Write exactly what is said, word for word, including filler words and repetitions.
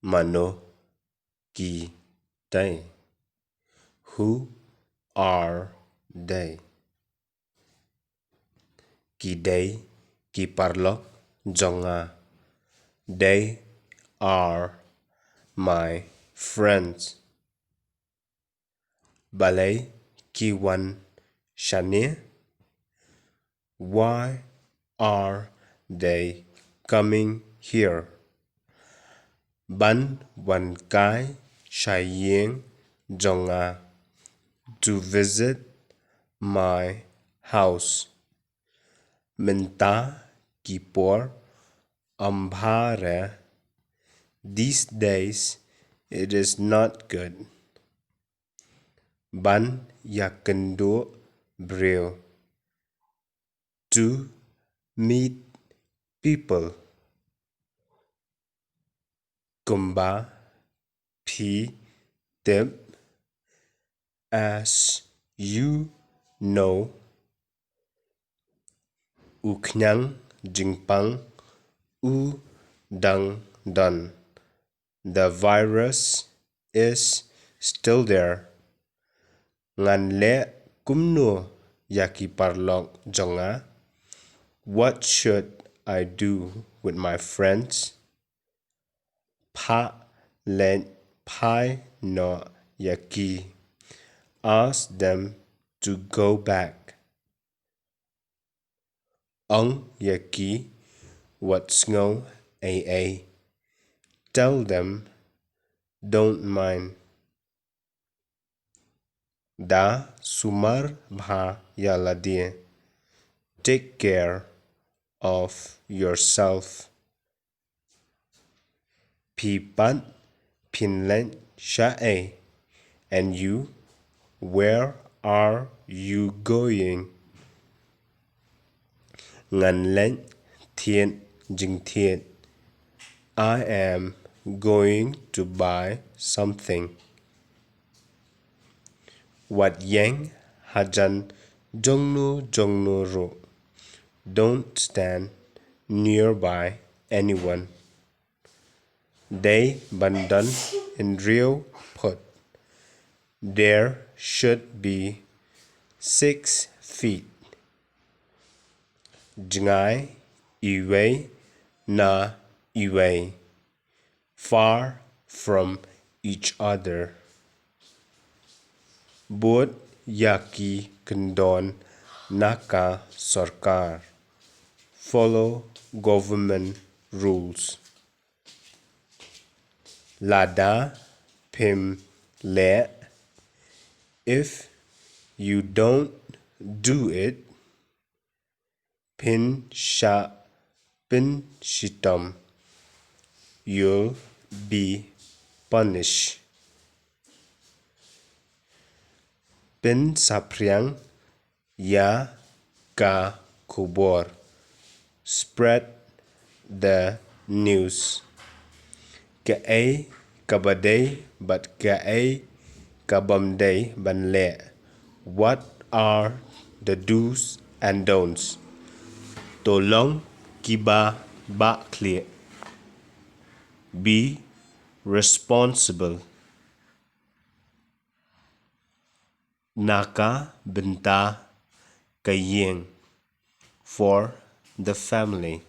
Mano ki dei? Who are they? Ki dei ki paralok jong nga. They are my friends. Balei ki wan shane? Why are they coming here? Ban wan kai sha ïing jong nga. To visit my house. Mynta ki por ym bha re. These days it is not good. Ban ïakynduh briew. To meet people. Kumba phi tip, as you know, u khñiang jingpang u dang don. The virus is still there. Ngan leh kumno ïa ki paralok jong nga? What should I do with my friends? Phah leit phai noh ïa ki. Ask them to go back. Ong ïa ki wat sngew ei ei. Tell them don't mind. Da sumar bha ïa lade. Take care of yourself. Phi pat phin leit shaei? And you, where are you going? Ngan leit thied jingthied. I am going to buy something. Wat ïeng hajan jongno jongno ruh. Don't stand nearby anyone. Dei ban don hynriew phut. There should be six feet. Jngai iwei na iwei. Far from each other. Bud ïa ki kyndon na ka sorkar. Follow government rules. Lada phim leh, if you don't do it, phin shah pynshitom. You'll be punished. Pynsaphriang ïa ka khubor. Spread the news. Kaei kaba dei bad kaei kabym dei ban leh. What are the do's and don'ts? To long kiba bah khlieh. Be responsible. Na ka bynta ka ïing. For the family.